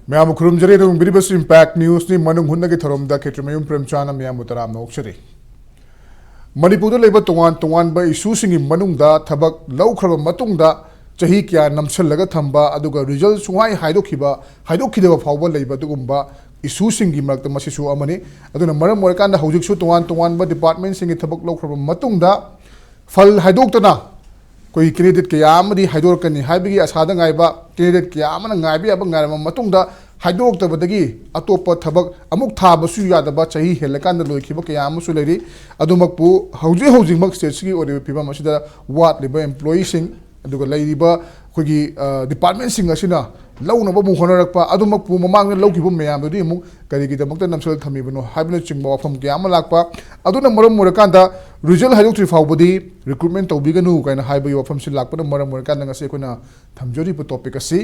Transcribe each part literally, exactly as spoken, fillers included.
ꯃꯌꯥꯝꯕꯨ ꯈꯨꯔꯨꯝꯖꯔꯤ꯫ ꯑꯗꯨꯝ ꯕꯤꯔꯤꯕꯁ ꯏꯝꯄꯦꯛ ꯅ꯭ꯌꯨꯁꯅꯤ꯫ ꯃꯅꯨꯡ ꯍꯨꯠꯅꯒꯤ ꯊꯧꯔꯝꯗ ꯈꯦꯇ꯭ꯔꯤꯃꯌꯨꯝ ꯄ꯭ꯔꯦꯝꯆꯥꯟꯅ ꯃꯌꯥꯝꯕꯨ ꯇꯔꯥꯝꯅ ꯑꯣꯛꯆꯔꯤ꯫ ꯃꯅꯤꯄꯨꯔꯗ ꯂꯩꯕ ꯇꯣꯉꯥꯟ ꯇꯣꯉꯥꯟꯕ ꯏꯁꯨꯁꯤꯡꯒꯤ ꯃꯅꯨꯡꯗ ꯊꯕꯛ ꯂꯧꯈ꯭ꯔꯕ ꯃꯇꯨꯡꯗ ꯆꯍꯤ ꯀꯌꯥ ꯅꯝꯁꯤꯜꯂꯒ ꯊꯝꯕ, ꯑꯗꯨꯒ ꯔꯤꯖꯜ ꯁꯨꯡꯍꯥꯏ ꯍꯥꯏꯗꯣꯛꯈꯤꯕ, ꯍꯥꯏꯗꯣꯛꯈꯤꯗꯕ ꯐꯥꯎꯕ ꯂꯩꯕ, ꯑꯗꯨꯒꯨꯝꯕ ꯏꯁꯨꯁꯤꯡꯒꯤ ꯃꯔꯛꯇ ꯃꯁꯤꯁꯨ ꯑꯃꯅꯤ꯫ ꯑꯗꯨꯅ ꯃꯔꯝ ꯑꯣꯏꯔꯀꯥꯟꯗ ꯍꯧꯖꯤꯛꯁꯨ ꯇꯣꯉꯥꯟ ꯇꯣꯉꯥꯟꯕ ꯗꯤꯄꯥꯔꯠꯃꯦꯟꯁꯤꯡꯒꯤ ꯊꯕꯛ ꯂꯧꯈ꯭ꯔꯕ ꯃꯇꯨꯡꯗ ꯐꯜ ꯍꯥꯏꯗꯣꯛꯇꯅ ꯑꯩꯈꯣꯏꯒꯤ ꯀꯦꯟꯗꯤꯗꯦꯠ ꯀꯌꯥ ꯑꯃꯗꯤ ꯍꯥꯏꯗꯣꯔꯛꯀꯅꯤ ꯍꯥꯏꯕꯒꯤ ꯑꯁꯥꯗ ꯉꯥꯏꯕ, ꯀꯦꯟꯗꯤꯗꯦꯠ ꯀꯌꯥ ꯑꯃꯅ ꯉꯥꯏꯕ ꯌꯥꯕ ꯉꯥꯏꯔꯕ ꯃꯇꯨꯡꯗ ꯍꯥꯏꯗꯣꯔꯛꯇꯕꯗꯒꯤ ꯑꯇꯣꯞꯄ ꯊꯕꯛ ꯑꯃꯨꯛ ꯊꯥꯕꯁꯨ ꯌꯥꯗꯕ, ꯆꯍꯤ ꯍꯦꯜꯂꯀꯥꯟꯗ ꯂꯣꯏꯈꯤꯕ ꯀꯌꯥ ꯑꯃꯁꯨ ꯂꯩꯔꯤ꯫ ꯑꯗꯨꯃꯛꯄꯨ ꯍꯧꯖꯤꯛ ꯍꯧꯖꯤꯛꯃꯛ ꯁ꯭ꯇꯦꯠꯁꯤꯒꯤ ꯑꯣꯏꯔꯤꯕ ꯐꯤꯕꯝ ꯑꯁꯤꯗ ꯋꯥꯠꯂꯤꯕ ꯑꯦꯝꯄ꯭ꯂꯣꯌꯤꯁꯤꯡ, ꯑꯗꯨꯒ ꯂꯩꯔꯤꯕ ꯑꯩꯈꯣꯏꯒꯤ, ꯑ, ꯗꯤꯄꯥꯔꯠꯃꯦꯟꯁꯤꯡ ꯑꯁꯤꯅ ꯂꯧꯅꯕ ꯑꯃꯨꯛ ꯍꯣꯠꯅꯔꯛꯄ, ꯑꯗꯨꯃꯛꯄꯨ ꯃꯃꯥꯡꯗ ꯂꯧꯈꯤꯕ ꯃꯌꯥꯝꯗꯨꯗꯤ ꯑꯃꯨꯛ ꯀꯔꯤꯒꯤꯗꯃꯛꯇ ꯅꯝꯁꯤꯜꯂ ꯊꯝꯃꯤꯕꯅꯣ ꯍꯥꯏꯕꯅꯆꯤꯡꯕ ꯋꯥꯐꯝ ꯀꯌꯥ ꯑꯃ ꯂꯥꯛꯄ꯫ ꯑꯗꯨꯅ ꯃꯔꯝ ꯑꯣꯏꯔꯀꯥꯟꯗ ꯔꯤꯖꯜ ꯍꯥꯏꯗꯣꯛꯇ꯭ꯔꯤ ꯐꯥꯎꯕꯗꯤ ꯔꯤꯀ꯭ꯔꯨꯠꯃꯦꯟ ꯇꯧꯕꯤꯒꯅꯨ ꯀꯥꯏꯅ ꯍꯥꯏꯕꯒꯤ ꯋꯥꯐꯝꯁꯤ ꯂꯥꯛꯄꯅ ꯃꯔꯝ ꯑꯣꯏꯔꯀꯥꯟꯗ ꯉꯁꯤ ꯑꯩꯈꯣꯏꯅ ꯊꯝꯖꯔꯤꯕ ꯇꯣꯄꯤꯛ ꯑꯁꯤ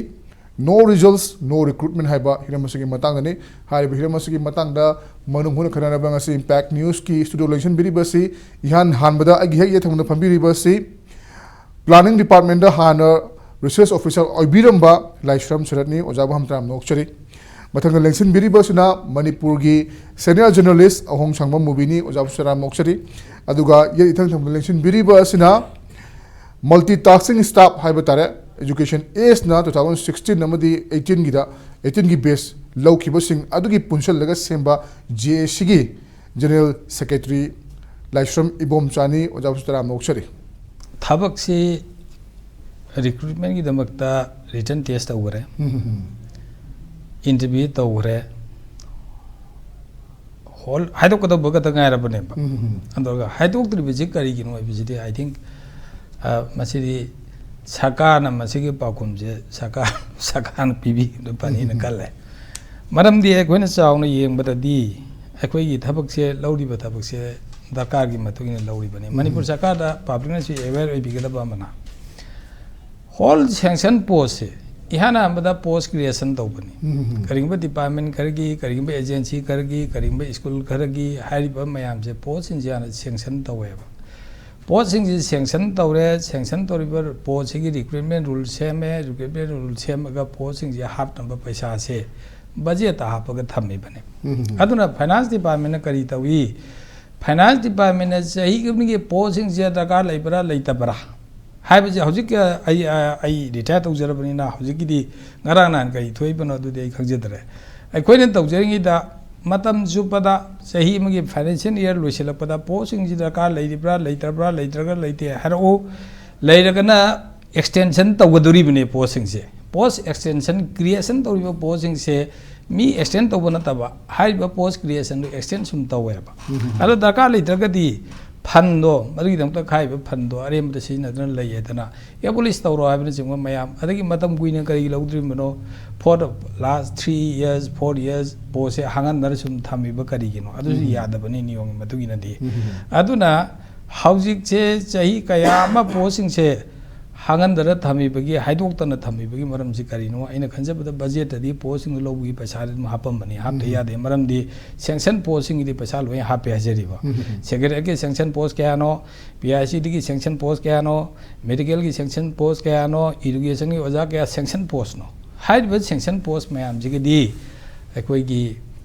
"No results, no recruitment" ꯍꯥꯏꯕ ꯍꯤꯔꯝ ꯑꯁꯤꯒꯤ ꯃꯇꯥꯡꯗꯅꯤ꯫ ꯍꯥꯏꯔꯤꯕ ꯍꯤꯔꯝ ꯑꯁꯤꯒꯤ ꯃꯇꯥꯡꯗ ꯃꯅꯨꯡ ꯍꯨꯠꯅ ꯈꯟꯅꯅꯕ ꯉꯁꯤ ꯏꯝꯄꯦꯛ ꯅ꯭ꯌꯨꯁꯀꯤ ꯁ꯭ꯇꯨꯗꯤꯑꯣ ꯂꯦꯡꯁꯤꯟꯕꯤꯔꯤꯕ ꯑꯁꯤ ꯏꯍꯥꯟ ꯍꯥꯟꯕꯗ ꯑꯩꯒꯤ ꯍꯦꯛ ꯌꯦꯠ ꯊꯪꯕꯗ ꯐꯝꯕꯤꯔꯤꯕ ꯑꯁꯤ ꯄ꯭ꯂꯥꯅꯤꯡ ꯗꯤꯄꯥꯔꯠꯃꯦꯟꯗ ꯍꯥꯟꯅ ꯔꯤꯁꯔꯁ ꯑꯣꯐꯤꯁꯥꯔ ꯑꯣꯏꯕꯤꯔꯝꯕ ꯂꯥꯏꯁ꯭ꯔꯝ ꯁꯔꯠꯅꯤ꯫ ꯑꯣꯖꯥꯕꯨ ꯍꯝꯇꯥꯔꯥꯝ ꯅꯣꯛꯆꯔꯤ꯫ ꯃꯊꯪꯗ ꯂꯦꯡꯁꯤꯟꯕꯤꯔꯤꯕꯁꯤꯅ ꯃꯅꯤꯄꯨꯔꯒꯤ ꯁꯦꯅꯤꯌꯔ ꯖꯔꯅꯦꯂꯤꯁ ꯑꯍꯣꯡꯁꯥꯡꯕꯝ ꯃꯨꯕꯤꯅꯤ꯫ ꯑꯣꯖꯥꯕꯨ ꯇꯔꯥꯝ ꯅꯣꯛꯆꯔꯤ꯫ ꯑꯗꯨꯒ ꯌꯦꯠ ꯏꯊꯪ ꯊꯪꯕꯗ ꯂꯦꯡꯁꯤꯟꯕꯤꯔꯤꯕ ꯑꯁꯤꯅ ꯃꯜꯇꯤ ꯇꯥꯁ꯭ꯀꯤꯡ ꯁ꯭ꯇꯥꯐ ꯍꯥꯏꯕ ꯇꯥꯔꯦ, ꯑꯦꯖꯨꯀꯦꯁꯟ ꯑꯦꯖꯅ ꯇꯨ ꯊꯥꯎꯖꯟ ꯁꯤꯛꯁꯇꯤꯟ ꯑꯃꯗꯤ ꯑꯩꯠꯇꯤꯟꯒꯤꯗ, ꯑꯩꯠꯇꯤꯟꯒꯤ ꯕꯦꯁ ꯂꯧꯈꯤꯕꯁꯤꯡ ꯑꯗꯨꯒꯤ ꯄꯨꯟꯁꯤꯜꯂꯒ ꯁꯦꯝꯕ ꯖꯦ ꯑꯦ ꯁꯤꯒꯤ ꯖꯦꯅꯔꯦꯜ ꯁꯦꯀ꯭ꯔꯦꯇꯔꯤ ꯂꯥꯏꯁ꯭ꯔꯝ ꯏꯕꯣꯝꯆꯥꯅꯤ꯫ ꯑꯣꯖꯥꯕꯨꯁꯨ ꯇꯔꯥꯝꯅ ꯑꯣꯛꯆꯔꯤ꯫ ꯊꯕꯛꯁꯤ ꯔꯤꯀ꯭ꯔꯨꯠꯃꯦꯟꯒꯤꯗꯃꯛꯇ ꯔꯤꯇꯟ ꯇꯦꯁ ꯇꯧꯈ꯭ꯔꯦ, ꯏꯟꯇꯔꯚ꯭ꯌꯨ ꯇꯧꯈ꯭ꯔꯦ, ꯍꯣꯜ ꯍꯥꯏꯗꯣꯛꯀꯗꯧꯕ ꯈꯛꯇ ꯉꯥꯏꯔꯕꯅꯦꯕ꯫ ꯑꯗꯨꯒ ꯍꯥꯏꯗꯣꯛꯇ꯭ꯔꯤꯕꯁꯤ ꯀꯔꯤꯒꯤꯅꯣ ꯍꯥꯏꯕꯁꯤꯗꯤ, I think, ꯃꯁꯤꯗꯤ ꯁꯔꯀꯥꯔꯅ ꯃꯁꯤꯒꯤ ꯄꯥꯎꯈꯨꯝꯁꯦ ꯁꯔꯀꯥꯔ ꯁꯔꯀꯥꯔꯅ ꯄꯤꯕꯤꯕꯅ ꯐꯅꯤꯅ ꯈꯜꯂꯦ꯫ ꯃꯔꯝꯗꯤ ꯑꯩꯈꯣꯏꯅ ꯆꯥꯎꯅ ꯌꯦꯡꯕꯗꯗꯤ ꯑꯩꯈꯣꯏꯒꯤ ꯊꯕꯛꯁꯦ, ꯂꯧꯔꯤꯕ ꯊꯕꯛꯁꯦ ꯗꯔꯀꯥꯔꯒꯤ ꯃꯇꯨꯡ ꯏꯟꯅ ꯂꯧꯔꯤꯕꯅꯤ꯫ ꯃꯅꯤꯄꯨꯔ ꯁꯔꯀꯥꯔꯗ ꯄꯕ꯭ꯂꯤꯛꯅꯁꯨ ꯑꯦꯋꯦꯌꯔ ꯑꯣꯏꯕꯤꯒꯗꯕ ꯑꯃꯅ, ꯍꯣꯜ ꯁꯦꯡꯁꯟ ꯄꯣꯁꯁꯦ ꯏꯍꯥꯟ ꯍꯥꯟꯕꯗ ꯄꯣꯁ ꯀ꯭ꯔꯤꯌꯦꯁꯟ ꯇꯧꯕꯅꯤ꯫ ꯀꯔꯤꯒꯨꯝꯕ ꯗꯤꯄꯥꯔꯠꯃꯦꯟ ꯈꯔꯒꯤ, ꯀꯔꯤꯒꯨꯝꯕ ꯑꯦꯖꯦꯟꯁꯤ ꯈꯔꯒꯤ, ꯀꯔꯤꯒꯨꯝꯕ ꯁ꯭ꯀꯨꯜ ꯈꯔꯒꯤ ꯍꯥꯏꯔꯤꯕ ꯃꯌꯥꯝꯁꯦ ꯄꯣꯁꯁꯤꯡꯁꯦ ꯍꯥꯟꯅ ꯁꯦꯡꯁꯟ ꯇꯧꯋꯦꯕ꯫ ꯄꯣꯁꯁꯤꯡꯁꯤ ꯁꯦꯡꯁꯟ ꯇꯧꯔꯦ, ꯁꯦꯡꯁꯟ ꯇꯧꯔꯤꯕ ꯄꯣꯁꯁꯤꯒꯤ ꯔꯤꯀ꯭ꯔꯨꯏꯠꯃꯦꯟ ꯔꯨꯜ ꯁꯦꯝꯃꯦ, ꯔꯤꯀ꯭ꯔꯨꯏꯠꯃꯦꯟ ꯔꯨꯜ ꯁꯦꯝꯃꯒ ꯄꯣꯁꯁꯤꯡꯁꯤ ꯍꯥꯞꯅꯕ ꯄꯩꯁꯥꯁꯦ ꯕꯖꯦꯠꯇ ꯍꯥꯞꯄꯒ ꯊꯝꯃꯤꯕꯅꯤ꯫ ꯎꯝ꯫ ꯑꯗꯨꯅ ꯐꯥꯏꯅꯥꯟꯁ ꯗꯤꯄꯥꯔꯠꯃꯦꯟꯅ ꯀꯔꯤ ꯇꯧꯏ? ꯐꯥꯏꯅꯥꯟꯁ ꯗꯤꯄꯥꯔꯠꯃꯦꯟꯅ ꯆꯍꯤ ꯈꯨꯗꯤꯡꯒꯤ ꯄꯣꯁꯁꯤꯡꯁꯦ ꯗꯔꯀꯥꯔ ꯂꯩꯕ꯭ꯔꯥ ꯂꯩꯇꯕ꯭ꯔꯥ ꯍꯥꯏꯕꯁꯦ ꯍꯧꯖꯤꯛ, ꯑ, ꯑꯩ, ꯑ, ꯑꯩ ꯔꯤꯇꯥꯌꯔ ꯇꯧꯖꯔꯕꯅꯤꯅ ꯍꯧꯖꯤꯛꯀꯤꯗꯤ ꯉꯔꯥꯡ ꯅꯍꯥꯟ ꯀꯔꯤ ꯊꯣꯛꯏꯕꯅꯣ ꯑꯗꯨꯗꯤ ꯑꯩ ꯈꯪꯖꯗ꯭ꯔꯦ꯫ ꯑꯩꯈꯣꯏꯅ ꯇꯧꯖꯔꯤꯉꯩꯗ ꯃꯇꯝ ꯆꯨꯞꯄꯗ ꯆꯍꯤ ꯑꯃꯒꯤ ꯐꯥꯏꯅꯥꯟꯁꯤꯌꯦꯜ ꯏꯌꯥꯔ ꯂꯣꯏꯁꯤꯜꯂꯛꯄꯗ ꯄꯣꯁꯁꯤꯡꯁꯤ ꯗꯔꯀꯥꯔ ꯂꯩꯔꯤꯕ꯭ꯔꯥ ꯂꯩꯇꯕ꯭ꯔꯥ, ꯂꯩꯇ꯭ꯔꯒ ꯂꯩꯇꯦ ꯍꯥꯏꯔꯛꯎ, ꯂꯩꯔꯒꯅ ꯑꯦꯛꯁꯇꯦꯟꯁꯟ ꯇꯧꯒꯗꯣꯔꯤꯕꯅꯦ ꯄꯣꯁꯁꯤꯡꯁꯦ꯫ ꯄꯣꯁ ꯑꯦꯛꯁꯇꯦꯟꯁꯟ, ꯀ꯭ꯔꯤꯌꯦꯁꯟ ꯇꯧꯔꯤꯕ ꯄꯣꯁꯁꯤꯡꯁꯦ ꯃꯤ ꯑꯦꯛꯁꯇꯦꯟ ꯇꯧꯕ ꯅꯠꯇꯕ, ꯍꯥꯏꯔꯤꯕ ꯄꯣꯁ ꯀ꯭ꯔꯤꯌꯦꯁꯟꯗꯨ ꯑꯦꯛꯁꯇꯦꯟ ꯁꯨꯝ ꯇꯧꯋꯦꯕ꯫ ꯎꯝ꯫ ꯑꯗꯣ ꯗꯔꯀꯥꯔ ꯂꯩꯇ꯭ꯔꯒꯗꯤ ꯐꯟꯗꯣ, ꯃꯗꯨꯒꯤꯗꯃꯛꯇ ꯈꯥꯏꯕ ꯐꯟꯗꯣ ꯑꯔꯦꯝꯕꯗ ꯁꯤꯖꯤꯟꯅꯗꯨꯅ ꯂꯩ ꯍꯥꯏꯗꯅ ꯑꯦꯕꯣꯂꯤꯁ ꯇꯧꯔꯣ ꯍꯥꯏꯕꯅꯆꯤꯡꯕ ꯃꯌꯥꯝ, ꯑꯗꯒꯤ ꯃꯇꯝ ꯀꯨꯏꯅ ꯀꯔꯤ ꯂꯧꯗ꯭ꯔꯤꯕꯅꯣ, for the last three years, four years ꯄꯣꯁꯁꯦ ꯍꯥꯡꯍꯟꯗꯅ ꯁꯨꯝ ꯊꯝꯃꯤꯕ ꯀꯔꯤꯒꯤꯅꯣ? ꯑꯗꯨꯁꯨ ꯎꯝ꯫ ꯌꯥꯗꯕꯅꯤ ꯅꯤꯌꯣꯝꯒꯤ ꯃꯇꯨꯡ ꯏꯟꯅꯗꯤ꯫ ꯎꯝ꯫ ꯑꯗꯨꯅ ꯍꯧꯖꯤꯛꯁꯦ ꯆꯍꯤ ꯀꯌꯥ ꯑꯃ ꯄꯣꯁꯁꯤꯡꯁꯦ ꯍꯥꯡꯍꯟꯗꯅ ꯊꯝꯃꯤꯕꯒꯤ, ꯍꯥꯏꯗꯣꯛꯇꯅ ꯊꯝꯃꯤꯕꯒꯤ ꯃꯔꯝꯁꯤ ꯀꯔꯤꯅꯣ? ꯑꯩꯅ ꯈꯟꯖꯕꯗ ꯕꯖꯦꯠꯇꯗꯤ ꯄꯣꯁꯁꯤꯡꯗꯨ ꯂꯧꯕꯒꯤ ꯄꯩꯁꯥꯗꯤ ꯑꯗꯨꯝ ꯍꯥꯞꯄꯝꯕꯅꯤ, ꯍꯥꯞꯇ ꯎꯝ꯫ ꯌꯥꯗꯦ꯫ ꯃꯔꯝꯗꯤ ꯁꯦꯡꯁꯟ ꯄꯣꯁꯁꯤꯡꯒꯤꯗꯤ ꯄꯩꯁꯥ ꯂꯣꯏ ꯍꯥꯞꯄꯦ ꯍꯥꯏꯖꯔꯤꯕ꯫ ꯎꯝ꯫ ꯁꯦꯀ꯭ꯔꯦꯇꯔꯤꯌꯦꯠꯀꯤ ꯁꯦꯡꯁꯟ ꯄꯣꯁ ꯀꯌꯥꯅꯣ, ꯄꯤ ꯑꯥꯏ ꯁꯤꯗꯒꯤ ꯁꯦꯡꯁꯟ ꯄꯣꯁ ꯀꯌꯥꯅꯣ, ꯃꯦꯗꯤꯀꯦꯜꯒꯤ ꯁꯦꯡꯁꯟ ꯄꯣꯁ ꯀꯌꯥꯅꯣ, ꯏꯗꯨꯀꯦꯁꯟꯒꯤ ꯑꯣꯖꯥ ꯀꯌꯥ ꯁꯦꯡꯁꯟ ꯄꯣꯁꯅꯣ? ꯍꯥꯏꯔꯤꯕ ꯁꯦꯡꯁꯟ ꯄꯣꯁ ꯃꯌꯥꯝꯁꯤꯒꯗꯤ ꯑꯩꯈꯣꯏꯒꯤ,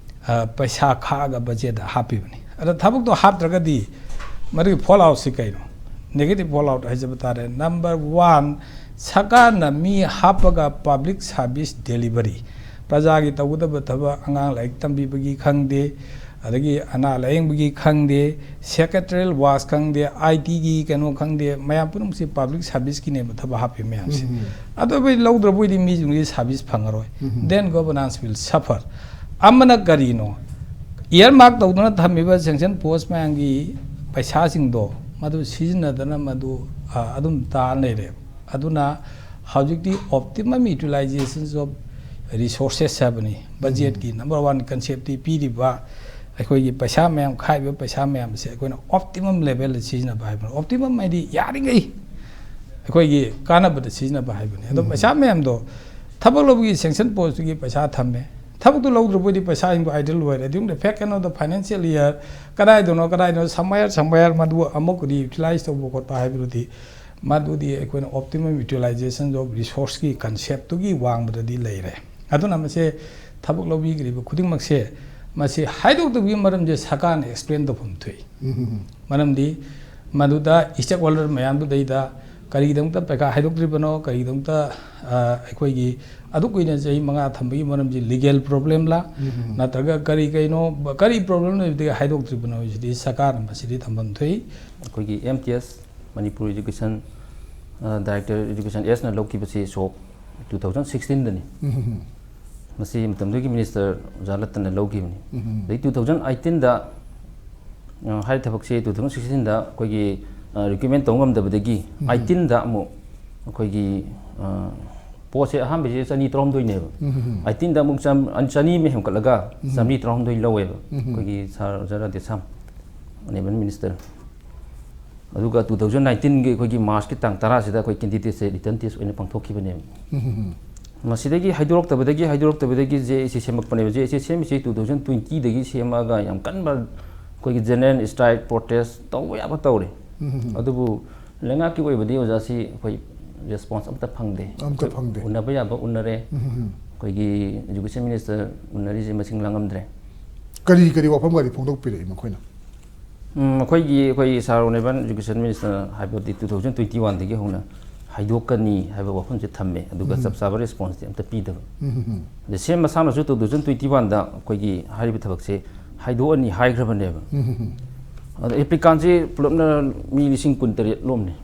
ꯑ, ꯄꯩꯁꯥ ꯈꯥꯛꯑꯒ ꯕꯖꯦꯠꯇ ꯍꯥꯞꯄꯤꯕꯅꯤ꯫ ꯑꯗ ꯊꯕꯛꯇꯣ ꯍꯥꯞꯇ꯭ꯔꯒꯗꯤ ꯃꯗꯨꯒꯤ ꯐꯣꯜ ꯑꯥꯎꯠꯁꯤ ꯀꯩꯅꯣ? ꯅꯦꯒꯦꯇꯤꯚ ꯐꯣꯜ ꯑꯥꯎꯠ ꯍꯥꯏꯖꯕ ꯇꯥꯔꯦ꯫ ꯅꯝꯕꯔ ꯋꯥꯟ, ꯁꯔꯀꯥꯔꯅ ꯃꯤ ꯍꯥꯞꯄꯒ ꯄꯕ꯭ꯂꯤꯛ ꯁꯥꯔꯚꯤꯁ ꯗꯦꯂꯤꯚꯔꯤ, ꯄ꯭ꯔꯖꯥꯒꯤ ꯇꯧꯒꯗꯕ ꯊꯕꯛ, ꯑꯉꯥꯡ ꯂꯥꯏꯔꯤꯛ ꯇꯝꯕꯤꯕꯒꯤ ꯈꯪꯗꯦ, ꯑꯗꯒꯤ ꯑꯅꯥ ꯂꯥꯌꯦꯡꯕꯒꯤ ꯈꯪꯗꯦ, ꯁꯦꯀ꯭ꯔꯦꯇꯔꯤꯌꯦꯜ ꯋꯥꯁ ꯈꯪꯗꯦ, ꯑꯥꯏ ꯇꯤꯒꯤ ꯀꯩꯅꯣ ꯈꯪꯗꯦ, ꯃꯌꯥꯝ ꯄꯨꯝꯅꯃꯛꯁꯦ ꯄꯕ꯭ꯂꯤꯛ ꯁꯥꯔꯚꯤꯁꯀꯤꯅꯦꯕ ꯊꯕꯛ ꯍꯥꯞꯄꯤ ꯃꯌꯥꯝꯁꯦ꯫ ꯎꯝ꯫ ꯑꯗꯨ ꯑꯩꯈꯣꯏ ꯂꯧꯗ꯭ꯔꯕꯣꯏꯗꯤ ꯃꯤꯁꯤꯡꯗꯨꯒꯤ ꯁꯥꯔꯚꯤꯁ ꯐꯪꯉꯔꯣꯏ꯫ ꯎꯝ꯫ Then governance will suffer꯫ ꯑꯃꯅ ꯀꯔꯤꯅꯣ? ꯏꯌꯥꯔ ꯃꯥꯔꯛ ꯇꯧꯗꯨꯅ ꯊꯝꯃꯤꯕ ꯁꯦꯡꯁꯟ ꯄꯣꯁ ꯃꯌꯥꯝꯒꯤ ꯄꯩꯁꯥꯁꯤꯡꯗꯣ ꯃꯗꯨ ꯁꯤꯖꯤꯟꯅꯗꯅ ꯃꯗꯨ, ꯑ, ꯑꯗꯨꯝ ꯇꯥ ꯂꯩꯔꯦꯕ꯫ ꯑꯗꯨꯅ ꯍꯧꯖꯤꯛꯇꯤ optimum utilizations of resources ꯍꯥꯏꯕꯅꯤ꯫ ꯕꯖꯦꯠꯀꯤ ꯅꯝꯕꯔ ꯋꯥꯟ ꯀꯟꯁꯦꯞꯇꯤ ꯄꯤꯔꯤꯕ ꯑꯩꯈꯣꯏꯒꯤ ꯄꯩꯁꯥ ꯃꯌꯥꯝ, ꯈꯥꯏꯕ ꯄꯩꯁꯥ ꯃꯌꯥꯝꯁꯦ ꯑꯩꯈꯣꯏꯅ optimum levelꯗ ꯁꯤꯖꯤꯟꯅꯕ ꯍꯥꯏꯕꯅꯤ꯫ Optimum ꯍꯥꯏꯗꯤ ꯌꯥꯔꯤꯉꯩ ꯑꯩꯈꯣꯏꯒꯤ ꯀꯥꯟꯅꯕꯗ ꯁꯤꯖꯤꯟꯅꯕ ꯍꯥꯏꯕꯅꯤ꯫ ꯑꯗꯣ ꯎꯝ꯫ ꯄꯩꯁꯥ ꯃꯌꯥꯝꯗꯣ ꯊꯕꯛ ꯂꯧꯕꯒꯤ ꯁꯦꯡꯁꯟ ꯄꯣꯁꯇꯨꯒꯤ ꯄꯩꯁꯥ ꯊꯝꯃꯦ, ꯊꯕꯛꯇꯨ ꯂꯧꯗ꯭ꯔꯕꯣꯏꯗꯤ ꯄꯩꯁꯥꯁꯤꯡꯗꯣ idle ꯑꯣꯏꯔꯦ꯫ During the fact end of the financial year, ꯀꯗꯥꯏꯗꯅꯣ ꯀꯗꯥꯏꯗꯅꯣ, somewhere somewhere ꯃꯗꯨ ꯑꯃꯨꯛꯀꯗꯤ utilize ꯇꯧꯕ ꯈꯣꯠꯄ ꯍꯥꯏꯕꯗꯨꯗꯤ, ꯃꯗꯨꯗꯤ ꯑꯩꯈꯣꯏꯅ optimum utilization of resource ꯀꯤ concept ꯇꯨꯒꯤ ꯋꯥꯡꯃꯗꯗꯤ ꯂꯩꯔꯦ꯫ ꯑꯗꯨꯅ ꯃꯁꯦ ꯊꯕꯛ ꯂꯧꯕꯤꯈ꯭ꯔꯤꯕ ꯈꯨꯗꯤꯡꯃꯛꯁꯦ, ꯃꯁꯤ ꯍꯥꯏꯗꯣꯛꯇꯕꯒꯤ ꯃꯔꯝꯁꯦ ꯁꯔꯀꯥꯔꯅ explain ꯇꯧꯐꯝ ꯊꯣꯛꯏ꯫ ꯃꯔꯝꯗꯤ ꯃꯗꯨꯗ stakeholder ꯃꯌꯥꯝꯗꯨꯗꯩꯗ ꯀꯔꯤꯒꯤꯗꯃꯛꯇ ꯄꯩꯈꯥ ꯍꯥꯏꯗꯣꯛꯇ꯭ꯔꯤꯕꯅꯣ, ꯀꯔꯤꯒꯤꯗꯃꯛꯇ, ꯑ, ꯑꯩꯈꯣꯏꯒꯤ ꯑꯗꯨꯛ ꯀꯨꯏꯅ ꯆꯍꯤ ꯃꯉꯥ ꯊꯝꯕꯒꯤ ꯃꯔꯝꯁꯤ legal problem ꯂꯥ, ꯅꯠꯇ꯭ꯔꯒ ꯀꯔꯤ ꯀꯩꯅꯣ, ꯀꯔꯤ problem ꯂꯩꯕꯗꯒꯤ ꯍꯥꯏꯗꯣꯛꯇ꯭ꯔꯤꯕꯅꯣ ꯍꯥꯏꯁꯤꯗꯤ ꯁꯔꯀꯥꯔꯅ ꯃꯁꯤꯗꯤ ꯊꯝꯐꯝ ꯊꯣꯛꯏ꯫ ꯑꯩꯈꯣꯏꯒꯤ M T S, Manipur Education, ꯑ, Director Education S ꯅ ꯂꯧꯈꯤꯕꯁꯤ ꯁꯣꯛ two thousand sixteen ꯗꯅꯤ꯫ ꯃꯁꯤ ꯃꯇꯝꯗꯨꯒꯤ minister ꯑꯣꯖꯥ ꯂꯇꯟꯅ ꯂꯧꯈꯤꯕꯅꯤ꯫ ꯑꯗꯩ two thousand eighteen ꯗ, ꯑ, ꯍꯥꯏꯔꯤꯕ ꯊꯕꯛꯁꯤ two thousand sixteen ꯗ ꯑꯩꯈꯣꯏꯒꯤ, ꯑ, recruitment ꯇꯧꯕ ꯉꯝꯗꯕꯗꯒꯤ eighteen ꯗ ꯑꯃꯨꯛ ꯑꯩꯈꯣꯏꯒꯤ, ꯑ, post ꯁꯦ ꯑꯍꯥꯟꯕꯁꯦ ꯆꯅꯤ ꯇꯔꯥꯍꯨꯝꯗꯣꯏꯅꯦꯕ꯫ Eighteen ꯗ ꯑꯃꯨꯛ ꯆꯥꯝ-, ꯆꯅꯤ ꯑꯃ ꯍꯦꯟꯒꯠꯂꯒ ꯆꯥꯝꯃꯔꯤ ꯇꯔꯥꯍꯨꯝꯗꯣꯏ ꯂꯧꯋꯦꯕ꯫ ꯑꯩꯈꯣꯏꯒꯤ sir ꯑꯣꯖꯥ ꯔꯥꯙꯦꯁ꯭ꯌꯥꯝ, honourable minister꯫ ꯑꯗꯨꯒ two thousand nineteen ꯒꯤ ꯑꯩꯈꯣꯏꯒꯤ March ꯀꯤ ꯇꯥꯡ ꯇꯔꯥꯁꯤꯗ ꯑꯩꯈꯣꯏ candidate ꯁꯦ written test ꯑꯣꯏꯅ ꯄꯥꯡꯊꯣꯛꯈꯤꯕꯅꯦꯕ꯫ ꯃꯁꯤꯗꯒꯤ ꯍꯥꯏꯗꯣꯔꯛꯇꯕꯗꯒꯤ, ꯍꯥꯏꯗꯣꯔꯛꯇꯕꯗꯒꯤ J A C ꯁꯦꯝꯃꯛꯄꯅꯦꯕ꯫ J A C ꯁꯦꯝꯃꯤꯁꯤ two thousand twenty ꯗꯒꯤ ꯁꯦꯝꯃꯛꯑꯒ ꯌꯥꯝ ꯀꯟꯕ ꯑꯩꯈꯣꯏꯒꯤ general strike, protest ꯇꯧꯕ ꯌꯥꯕ ꯇꯧꯔꯦ꯫ ꯑꯗꯨꯕꯨ ꯂꯩꯉꯥꯛꯀꯤ ꯑꯣꯏꯕꯗꯤ ꯑꯣꯖꯥꯁꯤ ꯑꯩꯈꯣꯏ response ꯑꯝꯇ ꯐꯪꯗꯦ꯫ ꯑꯝꯇ ꯐꯪꯗꯦ꯫ ꯎꯅꯕ ꯌꯥꯕ ꯎꯅꯔꯦ꯫ ꯑꯩꯈꯣꯏꯒꯤ education minister ꯎꯅꯔꯤꯁꯦ ꯃꯁꯤꯡ ꯂꯥꯡꯉꯝꯗ꯭ꯔꯦ꯫ ꯀꯔꯤ ꯀꯔꯤ ꯋꯥꯐꯝꯒꯗꯤ ꯐꯣꯡꯗꯣꯛꯄꯤꯔꯛꯏ ꯃꯈꯣꯏꯅ? ꯎꯝ, ꯑꯩꯈꯣꯏꯒꯤ, ꯑꯩꯈꯣꯏ sir honourable education minister ꯍꯥꯏꯕꯗꯤ two thousand twenty one ꯗꯒꯤ ꯍꯧꯅ ꯍꯥꯏꯗꯣꯛꯀꯅꯤ ꯍꯥꯏꯕ ꯋꯥꯐꯝꯁꯦ ꯊꯝꯃꯦ, ꯑꯗꯨꯒ ꯆꯞ ꯆꯥꯕ response ꯇꯤ ꯑꯝꯇ ꯄꯤꯗꯕ꯫ ꯑꯗ ꯁꯦꯝ ꯃꯁꯥꯅꯁꯨ two thousand twenty one ꯗ ꯑꯩꯈꯣꯏꯒꯤ ꯍꯥꯏꯔꯤꯕ ꯊꯕꯛꯁꯦ ꯍꯥꯏꯗꯣꯛꯑꯅꯤ ꯍꯥꯏꯈ꯭ꯔꯕꯅꯦꯕ꯫ ꯑꯗ applicant ꯁꯦ ꯄꯨꯂꯞꯅ ꯃꯤ ꯂꯤꯁꯤꯡ ꯀꯨꯟ ꯇꯔꯦꯠ ꯂꯣꯝꯅꯤ꯫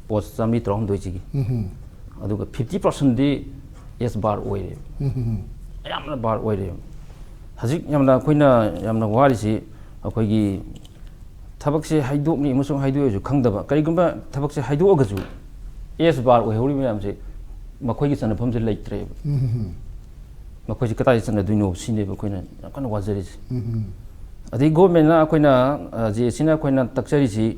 Post ꯆꯥꯝꯃꯔꯤ ꯇꯔꯥꯍꯨꯝꯗꯣꯏ ꯁꯤꯒꯤ꯫ ꯑꯗꯨꯒ fifty percent ꯗꯤ S bar ꯑꯣꯏꯔꯦꯕ꯫ ꯑꯌꯥꯝꯕꯅ bar ꯑꯣꯏꯔꯦꯕ꯫ ꯍꯧꯖꯤꯛ ꯌꯥꯝꯅ ꯑꯩꯈꯣꯏꯅ ꯌꯥꯝꯅ ꯋꯥꯔꯤꯁꯤ ꯑꯩꯈꯣꯏꯒꯤ ꯊꯕꯛꯁꯦ ꯍꯥꯏꯗꯣꯛꯅꯤ ꯑꯃꯁꯨꯡ ꯍꯥꯏꯗꯣꯛꯑꯣꯏꯁꯨ ꯈꯪꯗꯕ, ꯀꯔꯤꯒꯨꯝꯕ ꯊꯕꯛꯁꯦ ꯍꯥꯏꯗꯣꯛꯑꯒꯁꯨ S bar ꯑꯣꯏꯍꯧꯔꯤꯕ ꯃꯌꯥꯝꯁꯦ ꯃꯈꯣꯏꯒꯤ ꯆꯟꯅꯐꯝꯁꯦ ꯂꯩꯇ꯭ꯔꯦꯕ꯫ ꯃꯈꯣꯏꯁꯦ ꯀꯗꯥꯏꯗ ꯆꯟꯅꯗꯣꯏꯅꯣ ꯁꯤꯅꯦꯕ ꯑꯩꯈꯣꯏꯅ ꯌꯥꯝ ꯀꯟꯅ ꯋꯥꯖꯔꯤꯁꯦ꯫ ꯑꯗꯩ government ꯅ ꯑꯩꯈꯣꯏꯅ, ꯑ, J A C ꯅ ꯑꯩꯈꯣꯏꯅ ꯇꯛꯆꯔꯤꯁꯤ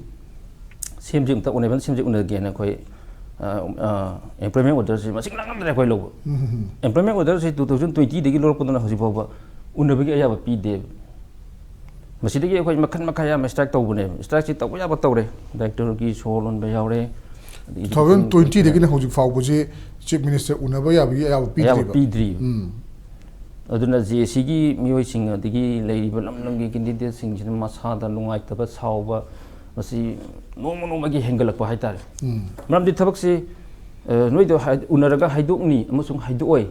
ꯁꯦꯝꯁꯤ ꯑꯃꯨꯛꯇ ꯎꯅꯕ, ꯁꯦꯝꯁꯤ ꯎꯅꯒꯦꯅ ꯑꯩꯈꯣꯏ ꯑꯦꯝꯄ꯭ꯂꯣꯏꯃꯦꯟ ꯑꯣꯔꯗꯔꯁꯤ ꯃꯁꯤꯡ ꯂꯥꯡꯉꯝꯗ꯭ꯔꯦ ꯑꯩꯈꯣꯏ ꯂꯧꯕ꯫ ꯑꯦꯝꯄ꯭ꯂꯣꯏꯃꯦꯟ ꯑꯣꯔꯗꯔꯁꯤ ꯇꯨ ꯊꯥꯎꯖꯟ ꯇ꯭ꯋꯦꯟꯇꯤꯗꯒꯤ ꯂꯧꯔꯛꯄꯗꯨꯅ ꯍꯧꯖꯤꯛ ꯐꯥꯎꯕ ꯎꯅꯕꯒꯤ ꯑꯌꯥꯕ ꯄꯤꯗꯦꯕ꯫ ꯃꯁꯤꯗꯒꯤ ꯑꯩꯈꯣꯏ ꯃꯈꯜ ꯃꯈꯥ ꯌꯥꯝ ꯏꯁꯇ꯭ꯔꯥꯏꯛ ꯇꯧꯕꯅꯦꯕ꯫ ꯏꯁꯇ꯭ꯔꯥꯏꯛꯁꯤ ꯇꯧꯕ ꯌꯥꯕ ꯇꯧꯔꯦ, ꯗꯥꯏꯔꯦꯛꯇꯔꯒꯤ ꯁꯣ ꯂꯣꯟꯕ ꯌꯥꯎꯔꯦ꯫ ꯑꯗꯒꯤ ꯇꯨ ꯊꯥꯎꯖꯟ ꯇ꯭ꯋꯦꯟꯇꯤꯗꯒꯤꯅ ꯍꯧꯖꯤꯛ ꯐꯥꯎꯕꯁꯤ ꯆꯤꯐ ꯃꯤꯅꯤꯁꯇꯔ ꯎꯅꯕ ꯌꯥꯕꯒꯤ ꯑꯌꯥꯕ ꯑꯌꯥꯕ ꯄꯤꯗ꯭ꯔꯤꯕ꯫ ꯄꯤꯗ꯭ꯔꯤꯕ꯫ ꯎꯝ. ꯑꯗꯨꯅ ꯖꯦ ꯑꯦ ꯁꯤꯒꯤ ꯃꯤꯑꯣꯏꯁꯤꯡ ꯑꯗꯒꯤ ꯂꯩꯔꯤꯕ ꯂꯝ ꯂꯝꯒꯤ ꯀꯦꯟꯗꯤꯗꯦꯠꯁꯤꯡꯁꯤꯅ ꯃꯁꯥꯗ ꯅꯨꯡꯉꯥꯏꯇꯕ, ꯁꯥꯎꯕ, ꯃꯁꯤ ꯅꯣꯡꯃ ꯅꯣꯡꯃꯒꯤ ꯍꯦꯟꯒꯠꯂꯛꯄ ꯍꯥꯏꯇꯥꯔꯦ꯫ ꯎꯝ. ꯃꯔꯝꯗꯤ ꯊꯕꯛꯁꯤ ꯑ, ꯅꯣꯏꯗ ꯍꯥꯏ- ꯎꯅꯔꯒ ꯍꯥꯏꯗꯣꯛꯅꯤ ꯑꯃꯁꯨꯡ ꯍꯥꯏꯗꯣꯛꯑꯣꯏ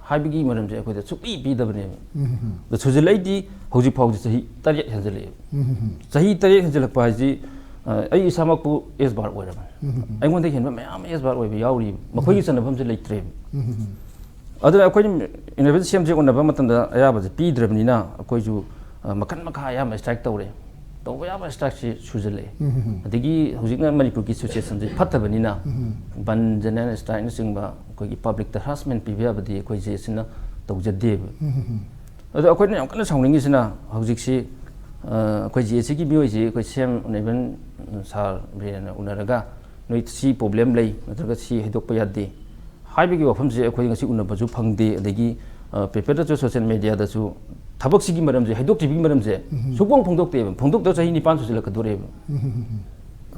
ꯍꯥꯏꯕꯒꯤ ꯃꯔꯝꯁꯦ ꯑꯩꯈꯣꯏꯗ ꯁꯨꯛꯄꯤ ꯄꯤꯗꯕꯅꯦꯕ꯫ ꯎꯝ. ꯑꯗꯣ ꯁꯨꯖꯜꯂꯛꯏꯗꯤ ꯍꯧꯖꯤꯛ ꯐꯥꯎꯗꯤ ꯆꯍꯤ ꯇꯔꯦꯠ ꯍꯦꯟꯖꯜꯂꯛꯑꯦꯕ꯫ ꯎꯝ. ꯆꯍꯤ ꯇꯔꯦꯠ ꯍꯦꯟꯖꯜꯂꯛꯄ ꯍꯥꯏꯁꯤ, ꯑ, ꯑꯩ ꯏꯁꯥꯃꯛꯄꯨ ꯑꯦꯁ ꯕꯥꯔ ꯑꯣꯏꯔꯕꯅꯤ꯫ ꯎꯝ. ꯑꯩꯉꯣꯟꯗꯒꯤ ꯍꯦꯟꯕ ꯃꯌꯥꯝ ꯑꯦꯁ ꯕꯥꯔ ꯑꯣꯏꯕ ꯌꯥꯎꯔꯤꯕ꯫ ꯃꯈꯣꯏꯒꯤ ꯆꯟꯅꯐꯝꯁꯦ ꯂꯩꯇ꯭ꯔꯦꯕ꯫ ꯎꯝ. ꯑꯗꯨꯅ ꯑꯩꯈꯣꯏꯅ ꯏꯅꯣꯚꯦꯁꯟ ꯁꯦꯝꯁꯦ ꯎꯅꯕ ꯃꯇꯝꯗ ꯑꯌꯥꯕꯁꯦ ꯄꯤꯗ꯭ꯔꯕꯅꯤꯅ ꯑꯩꯈꯣꯏꯁꯨ, ꯑ, ꯃꯈꯟ ꯃꯈꯥ ꯑꯌꯥꯝꯕ ꯏꯁꯇ꯭ꯔꯥꯏꯛ ꯇꯧꯔꯦ꯫ ꯇꯧꯕ ꯌꯥꯕ ꯏꯁꯇ꯭ꯔꯥꯏꯛꯁꯤ ꯁꯨꯖꯜꯂꯛꯑꯦ꯫ ꯎꯝ. ꯑꯗꯒꯤ ꯍꯧꯖꯤꯛꯅ ꯃꯅꯤꯄꯨꯔꯒꯤ ꯁꯤꯆꯨꯋꯦꯁꯟꯁꯦ ꯐꯠꯇꯕꯅꯤꯅ ꯎꯝ. ꯕꯟ, ꯖꯦꯅꯔꯦꯜ ꯏꯁꯇ꯭ꯔꯥꯏꯛꯅꯆꯤꯡꯕ ꯑꯩꯈꯣꯏꯒꯤ ꯄꯕ꯭ꯂꯤꯛꯇ ꯍꯔꯥꯁꯃꯦꯟ ꯄꯤꯕ ꯌꯥꯕꯗꯤ ꯑꯩꯈꯣꯏ ꯖꯦ ꯑꯦ ꯁꯤꯅ ꯇꯧꯖꯗꯦꯕ꯫ ꯎꯝ. ꯑꯗꯣ ꯑꯩꯈꯣꯏꯅ ꯌꯥꯝ ꯀꯟꯅ ꯁꯥꯎꯅꯤꯡꯉꯤꯁꯤꯅ ꯍꯧꯖꯤꯛꯁꯤ, ꯑ, ꯑꯩꯈꯣꯏ ꯖꯦ ꯑꯦ ꯁꯤꯒꯤ ꯃꯤꯑꯣꯏꯁꯤ ꯑꯩꯈꯣꯏ ꯁꯤ ꯑꯦꯝ ꯑꯣꯅꯦꯕꯜ ꯁꯥꯔ ꯕꯤꯔꯦꯟꯅ ꯎꯅꯔꯒ ꯅꯣꯏ ꯁꯤ ꯄ꯭ꯔꯣꯕ꯭ꯂꯦꯝ ꯂꯩ ꯅꯠꯇ꯭ꯔꯒ ꯁꯤ ꯍꯩꯗꯣꯛꯄ ꯌꯥꯗꯦ ꯍꯥꯏꯕꯒꯤ ꯋꯥꯐꯝꯁꯦ ꯑꯩꯈꯣꯏ ꯉꯁꯤ ꯎꯅꯕꯁꯨ ꯐꯪꯗꯦ꯫ ꯑꯗꯒꯤ, ꯑ, ꯄꯦꯄꯔꯗꯁꯨ ꯁꯣꯁꯤꯌꯦꯜ ꯃꯦꯗꯤꯌꯥꯗꯁꯨ ꯊꯕꯛꯁꯤꯒꯤ ꯃꯔꯝꯁꯦ ꯍꯩꯗꯣꯛꯇ꯭ꯔꯤꯕꯒꯤ ꯃꯔꯝꯁꯦ ꯁꯨꯛꯐꯣꯡ ꯐꯣꯡꯗꯣꯛꯇꯦꯕ꯫ ꯐꯣꯡꯗꯣꯛꯇꯕ ꯆꯍꯤ ꯅꯤꯄꯥꯟ ꯁꯨꯖꯜꯂꯛꯀꯗꯣꯔꯦꯕ꯫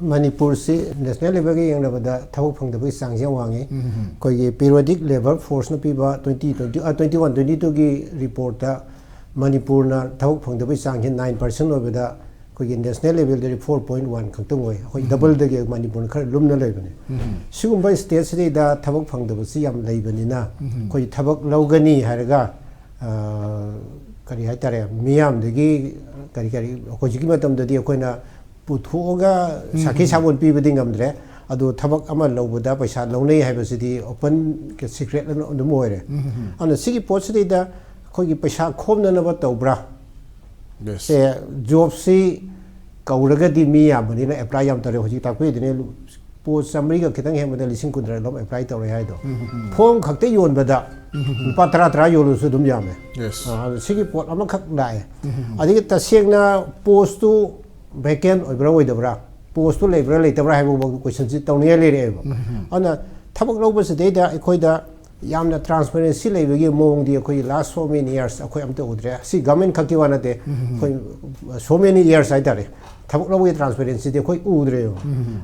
ꯃꯅꯤꯄꯨꯔꯁꯤ ꯅꯦꯁꯅꯦꯜ ꯂꯦꯚꯦꯜꯒ ꯌꯦꯡꯅꯕꯗ ꯊꯕꯛ ꯐꯪꯗꯕꯒꯤ ꯆꯥꯡꯁꯤ ꯌꯥꯝ ꯋꯥꯡꯉꯤ꯫ ꯑꯩꯈꯣꯏꯒꯤ ꯄꯤꯔꯤꯌꯣꯗꯤꯛ ꯂꯦꯕꯔ ꯐꯣꯔꯁꯅ ꯄꯤꯕ ꯇ꯭ꯋꯦꯟꯇꯤ ꯇ꯭ꯋꯦꯟꯇꯤ, ꯑ, ꯇ꯭ꯋꯦꯟꯇꯤ ꯋꯥꯟ ꯇ꯭ꯋꯦꯟꯇꯤ ꯇꯨꯒꯤ ꯔꯤꯄꯣꯔꯠꯇ ꯃꯅꯤꯄꯨꯔꯅ ꯊꯕꯛ ꯐꯪꯗꯕꯒꯤ ꯆꯥꯡꯁꯤ ꯅꯥꯏꯟ ꯄꯥꯔꯁꯦꯟ ꯑꯣꯏꯕꯗ ꯑꯩꯈꯣꯏꯒꯤ ꯅꯦꯁꯅꯦꯜ ꯂꯦꯚꯦꯜꯗꯗꯤ ꯐꯣꯔ ꯄꯣꯏꯟ ꯋꯥꯟ ꯈꯛꯇꯪ ꯑꯣꯏ꯫ ꯑꯩꯈꯣꯏ ꯗꯕꯜꯗꯒꯤ ꯃꯅꯤꯄꯨꯔꯅ ꯈꯔ ꯂꯨꯝꯅ ꯂꯩꯕꯅꯤ꯫ ꯁꯤꯒꯨꯝꯕ ꯁ꯭ꯇꯦꯠꯁꯤꯗꯩꯗ ꯊꯕꯛ ꯐꯪꯗꯕꯁꯤ ꯌꯥꯝ ꯂꯩꯕꯅꯤꯅ ꯑꯩꯈꯣꯏ ꯊꯕꯛ ꯂꯧꯒꯅꯤ ꯍꯥꯏꯔꯒ, ꯑ, ꯀꯔꯤ ꯍꯥꯏꯇꯥꯔꯦ, ꯃꯤꯌꯥꯝꯗꯒꯤ ꯀꯔꯤ ꯀꯔꯤ ꯍꯧꯖꯤꯛꯀꯤ ꯃꯇꯝꯗꯗꯤ ꯑꯩꯈꯣꯏꯅ ꯄꯨꯊꯣꯛꯑꯒ ꯁꯥꯈꯤ ꯁꯥꯕꯣꯟ ꯄꯤꯕꯗꯤ ꯉꯝꯗ꯭ꯔꯦ꯫ ꯑꯗꯣ ꯊꯕꯛ ꯑꯃ ꯂꯧꯕꯗ ꯄꯩꯁꯥ ꯂꯧꯅꯩ ꯍꯥꯏꯕꯁꯤꯗꯤ ꯑꯣꯄꯟ ꯁꯤꯀ꯭ꯔꯦꯠ ꯑꯗꯨꯝ ꯑꯣꯏꯔꯦ꯫ ꯑꯗꯨꯅ ꯁꯤꯒꯤ ꯄꯣꯠꯁꯤꯗꯩꯗ ꯑꯩꯈꯣꯏꯒꯤ ꯄꯩꯁꯥ ꯈꯣꯝꯅꯅꯕ ꯇꯧꯕ꯭ꯔꯥ? Yes. ꯁꯦ, ꯖꯣꯕꯁꯤ ꯀꯧꯔꯒꯗꯤ ꯃꯤ ꯌꯥꯝꯕꯅꯤꯅ ꯑꯦꯄ꯭ꯂꯥꯏ ꯌꯥꯝ ꯇꯧꯔꯦ꯫ ꯍꯧꯖꯤꯛ ꯇꯥꯛꯄꯤꯗꯨꯅꯦ, ꯄꯣꯁ ꯆꯥꯃꯔꯤꯒ ꯈꯤꯇꯪ ꯍꯦꯟꯕꯗ ꯂꯤꯁꯤꯡ ꯀꯨꯟꯊ꯭ꯔꯥ ꯂꯣꯝ ꯑꯦꯄ꯭ꯂꯥꯏ ꯇꯧꯔꯦ ꯍꯥꯏꯗꯣ꯫ ꯐꯣꯝ ꯈꯛꯇ ꯌꯣꯟꯕꯗ ꯂꯨꯄꯥ ꯇꯔꯥ ꯇꯔꯥ ꯌꯣꯜꯂꯁꯨ ꯑꯗꯨꯝ ꯌꯥꯝꯃꯦ꯫ Yes. ꯑ, ꯑꯗꯣ ꯁꯤꯒꯤ ꯄꯣꯠ ꯑꯃꯈꯛ ꯂꯥꯛꯑꯦ꯫ ꯑꯗꯒꯤ ꯇꯁꯦꯡꯅ ꯄꯣꯁꯇꯨ ꯚꯦꯀꯦꯟ ꯑꯣꯏꯕ꯭ꯔꯥ ꯑꯣꯏꯗꯕ꯭ꯔꯥ? ꯄꯣꯁꯇꯨ ꯂꯩꯕ꯭ꯔꯥ ꯂꯩꯇꯕ꯭ꯔꯥ ꯍꯥꯏꯕ ꯀꯣꯏꯁꯟꯁꯤ ꯇꯧꯅꯤꯡꯉꯥꯏ ꯂꯩꯔꯛꯑꯦꯕ꯫ ꯑꯗꯨꯅ ꯊꯕꯛ ꯂꯧꯕꯁꯤꯗꯩꯗ ꯑꯩꯈꯣꯏꯗ ꯌꯥꯝꯅ ꯇ꯭ꯔꯥꯟꯁꯄꯦꯔꯦꯟꯁꯤ ꯂꯩꯕꯒꯤ ꯃꯑꯣꯡꯗꯤ ꯑꯩꯈꯣꯏꯒꯤ ꯂꯥꯁ ꯁꯣ ꯃꯦꯅꯤ ꯌꯔꯁ ꯑꯩꯈꯣꯏ ꯑꯝꯇ ꯎꯗ꯭ꯔꯦ꯫ ꯁꯤ ꯒꯃꯦꯟ ꯈꯛꯀꯤ ꯋꯥ ꯅꯠꯇꯦ, ꯑꯩꯈꯣꯏ ꯁꯣ ꯃꯦꯅꯤ ꯌꯔꯁ ꯍꯥꯏꯇꯥꯔꯦ, ꯊꯕꯛ ꯂꯧꯕꯒꯤ ꯇ꯭ꯔꯥꯟꯁꯄꯦꯔꯦꯟꯁꯤꯗꯤ ꯑꯩꯈꯣꯏ ꯎꯗ꯭ꯔꯦꯕ꯫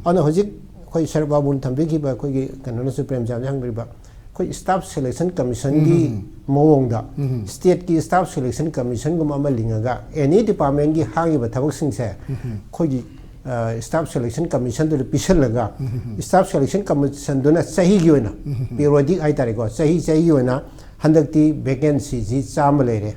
ꯑꯗꯨꯅ ꯍꯧꯖꯤꯛ ꯑꯩꯈꯣꯏ ꯁꯔ ꯕꯥꯕꯨꯅ ꯊꯝꯕꯤꯈꯤꯕ, ꯑꯩꯈꯣꯏꯒꯤ ꯀꯩꯅꯣꯅꯁꯨ, ꯄ꯭ꯔꯦꯝꯖꯥꯅ ꯍꯪꯕꯤꯕ, ꯑꯩꯈꯣꯏ ꯁ꯭ꯇꯥꯐ ꯁꯦꯂꯦꯛꯁꯟ ꯀꯃꯤꯁꯟꯒꯤ ꯃꯑꯣꯡꯗ ꯁ꯭ꯇꯦꯠꯀꯤ ꯁ꯭ꯇꯥꯐ ꯁꯦꯂꯦꯛꯁꯟ ꯀꯃꯤꯁꯟꯒꯨꯝꯕ ꯑꯃ ꯂꯤꯡꯉꯒ ꯑꯦꯅꯤ ꯗꯤꯄꯥꯔꯠꯃꯦꯟꯒꯤ ꯍꯥꯡꯉꯤꯕ ꯊꯕꯛꯁꯤꯡꯁꯦ ꯑꯩꯈꯣꯏꯒꯤ ꯁ꯭ꯇꯥꯐ ꯁꯦꯂꯦꯛꯁꯟ ꯀꯃꯤꯁꯟꯗꯨꯗ ꯄꯤꯁꯜꯂꯒ, ꯁ꯭ꯇꯥꯐ ꯁꯦꯂꯦꯛꯁꯟ ꯀꯃꯤꯁꯟꯗꯨꯅ ꯆꯍꯤꯒꯤ ꯑꯣꯏꯅ, ꯄꯤꯔꯤꯌꯣꯗꯤꯛ ꯍꯥꯏꯇꯥꯔꯦꯀꯣ, ꯆꯍꯤ ꯆꯍꯤꯒꯤ ꯑꯣꯏꯅ ꯍꯟꯗꯛꯇꯤ ꯚꯦꯀꯦꯟꯁꯤꯁꯤ ꯆꯥꯝꯃ ꯂꯩꯔꯦ,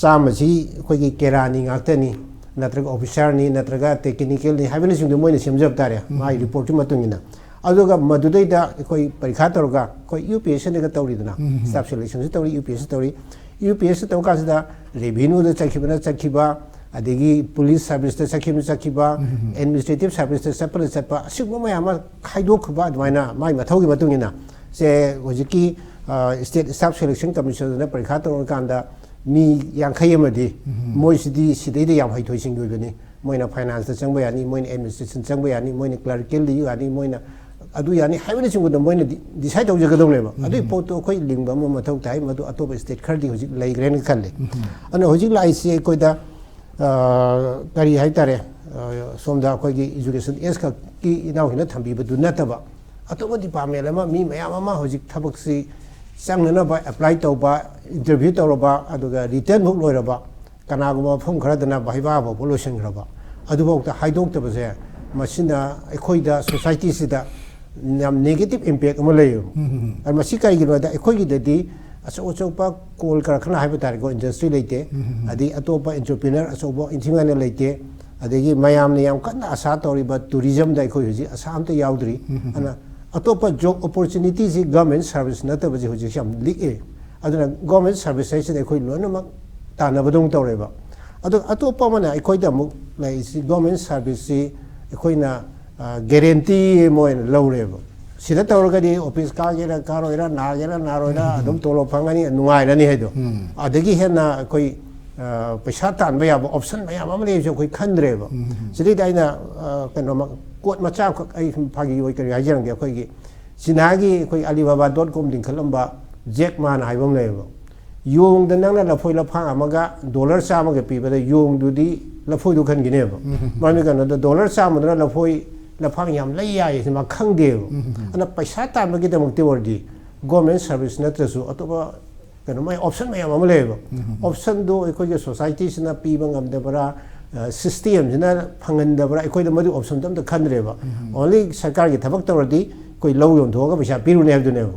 ꯆꯥꯝꯃꯁꯤ ꯑꯩꯈꯣꯏꯒꯤ ꯀꯦꯔꯥꯅꯤ ꯉꯥꯛꯇꯅꯤ, ꯅꯠꯇ꯭ꯔꯒ ꯑꯣꯐꯤꯁꯥꯔꯅꯤ, ꯅꯠꯇ꯭ꯔꯒ ꯇꯦꯛꯅꯤꯀꯦꯜꯅꯤ ꯍꯥꯏꯕꯅꯆꯤꯡꯕꯗꯨ ꯃꯣꯏꯅ ꯁꯦꯝꯖꯕ ꯇꯥꯔꯦ, ꯃꯥꯒꯤ ꯔꯤꯄꯣꯔꯠꯀꯤ ꯃꯇꯨꯡ ꯏꯟꯅ꯫ ꯑꯗꯨꯒ ꯃꯗꯨꯗꯩꯗ ꯑꯩꯈꯣꯏ ꯄꯔꯤꯈꯥ ꯇꯧꯔꯒ, ꯑꯩꯈꯣꯏ ꯌꯨ ꯄꯤ ꯑꯦꯁ ꯁꯤꯗꯒ ꯇꯧꯔꯤꯗꯅ, ꯁ꯭ꯇꯥꯐ ꯁꯦꯂꯦꯛꯁꯟꯁꯨ ꯇꯧꯔꯤ, ꯌꯨ ꯄꯤ ꯑꯦꯁꯁꯨ ꯇꯧꯔꯤ꯫ ꯌꯨ ꯄꯤ ꯑꯦꯁꯇ ꯇꯧ ꯀꯥꯟꯁꯤꯗ ꯔꯦꯚꯤꯅ꯭ꯌꯨꯗ ꯆꯠꯈꯤꯕꯅ ꯆꯠꯈꯤꯕ, ꯑꯗꯒꯤ ꯄꯨꯂꯤꯁ ꯁꯥꯔꯚꯤꯁꯇ ꯆꯠꯈꯤꯕꯅ ꯆꯠꯈꯤꯕ, ꯑꯦꯗꯃꯤꯅꯤꯁꯇ꯭ꯔꯦꯇꯤꯚ ꯁꯥꯔꯚꯤꯁꯇ ꯆꯠꯄꯅ ꯆꯠꯄ, ꯑꯁꯤꯒꯨꯝꯕ ꯃꯌꯥꯝ ꯑꯃ ꯈꯥꯏꯗꯣꯛꯈꯤꯕ, ꯑꯗꯨꯃꯥꯏꯅ ꯃꯥꯒꯤ ꯃꯊꯧꯒꯤ ꯃꯇꯨꯡ ꯏꯟꯅ ꯁꯦ ꯍꯧꯖꯤꯛꯀꯤ ꯁ꯭ꯇꯦꯠ ꯁ꯭ꯇꯥꯐ ꯁꯦꯂꯦꯛꯁꯟ ꯀꯃꯤꯁꯟꯗꯨꯅ ꯄꯔꯤꯈꯥ ꯇꯧꯔꯀꯥꯟꯗ ꯃꯤ ꯌꯥꯡꯈꯩ ꯑꯃꯗꯤ ꯃꯣꯏꯁꯤꯗꯤ ꯁꯤꯗꯩꯗ ꯌꯥꯝ ꯍꯩꯊꯣꯏ ꯁꯤꯡꯊꯣꯏꯕꯅꯤ, ꯃꯣꯏꯅ ꯐꯥꯏꯅꯥꯟꯁꯇ ꯆꯪꯕ ꯌꯥꯅꯤ, ꯃꯣꯏꯅ ꯑꯦꯗꯃꯤꯅꯤꯁꯇ꯭ꯔꯦꯁꯟ ꯆꯪꯕ ꯌꯥꯅꯤ, ꯃꯣꯏꯅ ꯀ꯭ꯂꯔꯤꯀꯦꯜꯗ ꯌꯥꯅꯤ, ꯃꯣꯏꯅ ꯑꯗꯨ ꯌꯥꯅꯤ ꯍꯥꯏꯕꯅꯆꯤꯡꯕꯗꯣ ꯃꯣꯏꯅ ꯗꯤꯁꯥꯏꯠ ꯇꯧꯖꯒꯗꯧꯅꯦꯕ꯫ ꯑꯗꯨꯒꯤ ꯄꯣꯠꯇꯣ ꯑꯩꯈꯣꯏ ꯂꯤꯡꯕ ꯑꯃ ꯃꯊꯧ ꯇꯥꯏ, ꯃꯗꯨ ꯑꯇꯣꯞꯄ ꯁ꯭ꯇꯦꯠ ꯈꯔꯗꯤ ꯍꯧꯖꯤꯛ ꯂꯩꯈ꯭ꯔꯦꯅ ꯈꯜꯂꯤ꯫ ꯑꯗꯨꯅ ꯍꯧꯖꯤꯛ ꯂꯥꯛꯏꯁꯤ ꯑꯩꯈꯣꯏꯗ, ꯑ, ꯀꯔꯤ ꯍꯥꯏꯇꯥꯔꯦ, ꯑ, ꯁꯣꯝꯗ ꯑꯩꯈꯣꯏꯒꯤ ꯏꯖꯨꯀꯦꯁꯟ ꯑꯦꯖ ꯈꯛꯀꯤ ꯏꯅꯥꯎꯁꯤꯅ ꯊꯝꯕꯤꯕꯗꯨ ꯅꯠꯇꯕ, ꯑꯇꯣꯞꯄ ꯗꯤꯄꯥꯔꯠꯃꯦꯟ ꯑꯃ, ꯃꯤ ꯃꯌꯥꯝ ꯑꯃ ꯍꯧꯖꯤꯛ ꯊꯕꯛꯁꯤ ꯆꯪꯅꯅꯕ ꯑꯦꯄ꯭ꯂꯥꯏ ꯇꯧꯕ, ꯏꯟꯇꯔꯚ꯭ꯌꯨ ꯇꯧꯔꯕ, ꯑꯗꯨꯒ ꯔꯤꯇꯟ ꯕꯨꯛ ꯂꯣꯏꯔꯕ, ꯀꯅꯥꯒꯨꯝꯕ ꯃꯐꯝ ꯈꯔꯗꯅ ꯚꯥꯏꯚꯥ ꯐꯥꯎꯕ ꯂꯣꯏꯁꯤꯟꯈ꯭ꯔꯕ, ꯑꯗꯨꯐꯥꯎꯗ ꯍꯥꯏꯗꯣꯛꯇꯕꯁꯦ, ꯃꯁꯤꯅ ꯑꯩꯈꯣꯏꯗ, ꯁꯣꯁꯥꯏꯇꯤꯁꯤꯗ ꯌꯥꯝ ꯅꯦꯒꯦꯇꯤꯚ ꯏꯝꯄꯦꯛ ꯑꯃ ꯂꯩꯌꯦꯕ꯫ ꯑꯗꯨ ꯃꯁꯤ ꯀꯔꯤꯒꯤꯅꯣꯗ, ꯑꯩꯈꯣꯏꯒꯤꯗꯗꯤ ꯑꯆꯧ ꯑꯆꯧꯕ ꯀꯣꯜ ꯀꯔꯈꯥꯅ ꯍꯥꯏꯕ ꯇꯥꯔꯦꯀꯣ, ꯏꯟꯗꯁꯇ꯭ꯔꯤ ꯂꯩꯇꯦ, ꯑꯗꯩ ꯑꯇꯣꯞꯄ ꯑꯦꯟꯇꯔꯄ꯭ꯔꯤꯅꯔ ꯑꯆꯧꯕ ꯏꯟꯊꯤꯉꯥꯏꯅ ꯂꯩꯇꯦ, ꯑꯗꯒꯤ ꯃꯌꯥꯝꯅ ꯌꯥꯝ ꯀꯟꯅ ꯑꯁꯥ ꯇꯧꯔꯤꯕ ꯇꯨꯔꯤꯖꯝꯗ ꯑꯩꯈꯣꯏ ꯍꯧꯖꯤꯛ ꯑꯁꯥ ꯑꯝꯇ ꯌꯥꯎꯗ꯭ꯔꯤ꯫ ꯑꯗꯨꯅ ꯑꯇꯣꯞꯄ ꯖꯣꯕ ꯑꯣꯄꯣꯔꯆꯨꯅꯤꯇꯤꯁꯤ ꯒꯚꯔꯟꯃꯦꯟ ꯁꯥꯔꯚꯤꯁ ꯅꯠꯇꯕꯁꯤ ꯍꯧꯖꯤꯛꯁꯤ ꯌꯥꯝ ꯂꯤꯛꯑꯦ꯫ ꯑꯗꯨꯅ ꯒꯚꯔꯟꯃꯦꯟ ꯁꯥꯔꯚꯤꯁ ꯍꯥꯏꯁꯤꯗ ꯑꯩꯈꯣꯏ ꯂꯣꯏꯅꯃꯛ ꯇꯥꯟꯅꯕꯗꯧꯅ ꯇꯧꯔꯦꯕ꯫ ꯑꯗꯨꯒ ꯑꯇꯣꯞꯄ ꯑꯃꯅ ꯑꯩꯈꯣꯏꯗ ꯑꯃꯨꯛ ꯂꯩꯔꯤꯁꯤ, ꯒꯚꯔꯟꯃꯦꯟ ꯁꯥꯔꯚꯤꯁꯁꯤ ꯑꯩꯈꯣꯏꯅ, ꯑ, ꯒꯦꯔꯦꯟꯇꯤ ꯑꯃ ꯑꯣꯏꯅ ꯂꯧꯔꯦꯕ꯫ ꯁꯤꯗ ꯇꯧꯔꯒꯗꯤ ꯑꯣꯐꯤꯁ ꯀꯥꯒꯦꯔꯥ ꯀꯥꯔꯣꯏꯔꯥ, ꯅꯥꯒꯦꯔꯥ ꯅꯥꯔꯣꯏꯔꯥ, ꯑꯗꯨꯝ ꯇꯣꯂꯣꯞ ꯐꯪꯒꯅꯤ, ꯅꯨꯡꯉꯥꯏꯔꯅꯤ ꯍꯥꯏꯗꯣ꯫ ꯑꯗꯒꯤ ꯍꯦꯟꯅ ꯑꯩꯈꯣꯏ ꯑ, ꯄꯩꯁꯥ ꯇꯥꯟꯕ ꯌꯥꯕ ꯑꯣꯞꯁꯟ ꯃꯌꯥꯝ ꯑꯃ ꯂꯩꯕꯁꯦ ꯑꯩꯈꯣꯏ ꯈꯟꯗ꯭ꯔꯦꯕ꯫ ꯁꯤꯗꯩꯗ ꯑꯩꯅ, ꯑ, ꯀꯩꯅꯣꯃ, ꯀꯣꯠ ꯃꯆꯥ ꯑꯃꯈꯛ ꯑꯩ ꯁꯨꯝ ꯐꯥꯒꯤ ꯑꯣꯏ ꯀꯔꯤ ꯍꯥꯏꯖꯔꯝꯒꯦ꯫ ꯑꯩꯈꯣꯏꯒꯤ ꯆꯤꯅꯥꯒꯤ ꯑꯩꯈꯣꯏ Alibaba dot com ꯂꯤꯡꯈꯠꯂꯝꯕ ꯖꯦꯛ ꯃꯥꯅ ꯍꯥꯏꯕ ꯑꯃ ꯂꯩꯌꯦꯕ꯫ ꯌꯣꯡꯗ ꯅꯪꯅ ꯂꯐꯣꯏ ꯂꯐꯥꯡ ꯑꯃꯒ ꯗꯣꯂꯔ ꯆꯥꯝꯃꯒ ꯄꯤꯕꯗ ꯌꯣꯡꯗꯨꯗꯤ ꯂꯐꯣꯏꯗꯨ ꯈꯟꯈꯤꯅꯦꯕ꯫ ꯃꯔꯝꯗꯤ ꯀꯩꯅꯣꯗ ꯗꯣꯂꯔ ꯆꯥꯝꯃꯗꯨꯅ ꯂꯐꯣꯏ ꯂꯐꯥꯡ ꯌꯥꯝ ꯂꯩ ꯌꯥꯏ ꯁꯤ ꯃꯥ ꯈꯪꯗꯦꯕ꯫ ꯑꯗꯨꯅ ꯄꯩꯁꯥ ꯇꯥꯟꯕꯒꯤꯗꯃꯛꯇ ꯑꯣꯏꯔꯗꯤ ꯒꯣꯔꯃꯦꯟ ꯁꯥꯔꯚꯤꯁ ꯅꯠꯇ꯭ꯔꯁꯨ ꯑꯇꯣꯞꯄ ꯀꯩꯅꯣ ꯃꯥꯏ ꯑꯣꯞꯁꯟ ꯃꯌꯥꯝ ꯑꯃ ꯂꯩꯌꯦꯕ꯫ ꯑꯣꯞꯁꯟꯗꯣ ꯑꯩꯈꯣꯏꯒꯤ ꯁꯣꯁꯥꯏꯇꯤꯁꯤꯅ ꯄꯤꯕ ꯉꯝꯗꯕ꯭ꯔꯥ, ꯁꯤꯁꯇꯦꯝꯁꯤꯅ ꯐꯪꯍꯟꯗꯕ꯭ꯔꯥ, ꯑꯩꯈꯣꯏꯗ ꯃꯗꯨ ꯑꯣꯞꯁꯟꯗꯣ ꯑꯝꯇ ꯈꯟꯗ꯭ꯔꯦꯕ꯫ ꯑꯣꯟꯂꯤ ꯁꯔꯀꯥꯔꯒꯤ ꯊꯕꯛ ꯇꯧꯔꯗꯤ ꯑꯩꯈꯣꯏ ꯂꯧ ꯌꯣꯟꯊꯣꯛꯑꯒ ꯄꯩꯁꯥ ꯄꯤꯔꯨꯅꯦ ꯍꯥꯏꯕꯗꯨꯅꯦꯕ꯫